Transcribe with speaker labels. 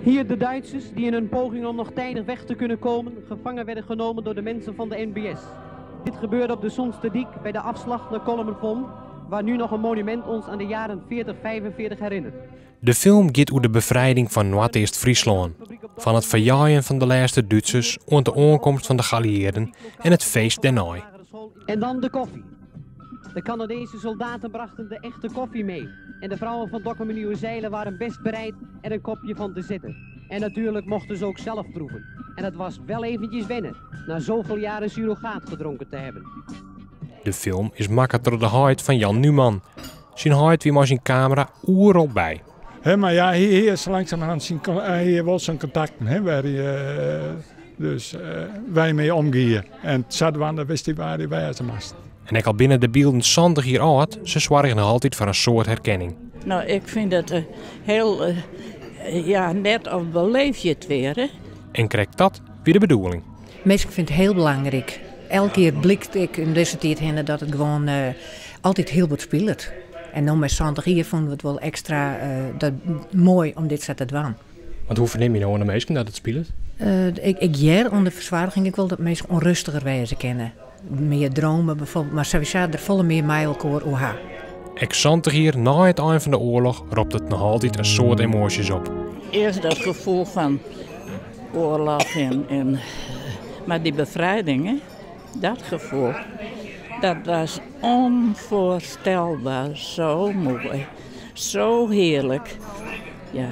Speaker 1: Hier de Duitsers die in hun poging om nog tijdig weg te kunnen komen, gevangen werden genomen door de mensen van de NBS. Dit gebeurde op de Soensterdiek bij de afslag naar Kollumerpomp, waar nu nog een monument ons aan de jaren 40-45 herinnert.
Speaker 2: De film giet oer de befrijding fan Noardeast-Fryslân. Fan it ferjeien fan de lêste Dútsers oant de oankomst fan de gealliearden en it feest dêrnei.
Speaker 1: En dan de koffie. De Canadese soldaten brachten de echte koffie mee. En de vrouwen van Dokkum en Nieuwerzijlen waren best bereid er een kopje van te zetten. En natuurlijk mochten ze ook zelf proeven. En het was wel eventjes wennen, na zoveel jaren surrogaat gedronken te hebben.
Speaker 2: De film is makke troch de heit fan Jan Numan. Syn heit wie mei syn kamera oeral by.
Speaker 3: Hè, mar ja, hy hie sa langsumerhand syn, hy hie wol syn kontakten, hè, wêr hy dus wy mei omgie. En sadwaande wist hy wêr hy wêze moast.
Speaker 2: En ek al binne de bylden 70 jier âld, se soargje noch altyd foar in soad herkenning.
Speaker 4: No, ik fyn dat hiel, ja, net of beleef je it wer, hè.
Speaker 2: En krekt dat wie de bedoeling.
Speaker 5: Minsken fine it hiel belangryk. Elk jier blykt ek yn dizze tiid hinne dat it gewoan altyd hiel bot spilet. En no mei 70 jier fûnen we it wol ekstra dat moai om dit sa te dwaan.
Speaker 2: Want hoe fernimme je no oan de minsken dat it spilet?
Speaker 5: Ik hear oan de fersoarging ek wol dat minsken ûnrêstiger wêze kinne. Mear drome bijvoorbeeld, mar sawiesa der folle mear mei elkoar oer ha.
Speaker 2: Ek 70 jier nei it ein fan de oarloch ropt it noch altyd in soad emoasjes op.
Speaker 4: Earst dat gefoel fan oarloch en mar dy befrijding, hè, dat gefoel, dat was onvoorstelbaar zo moai, zo heerlijk. Ja.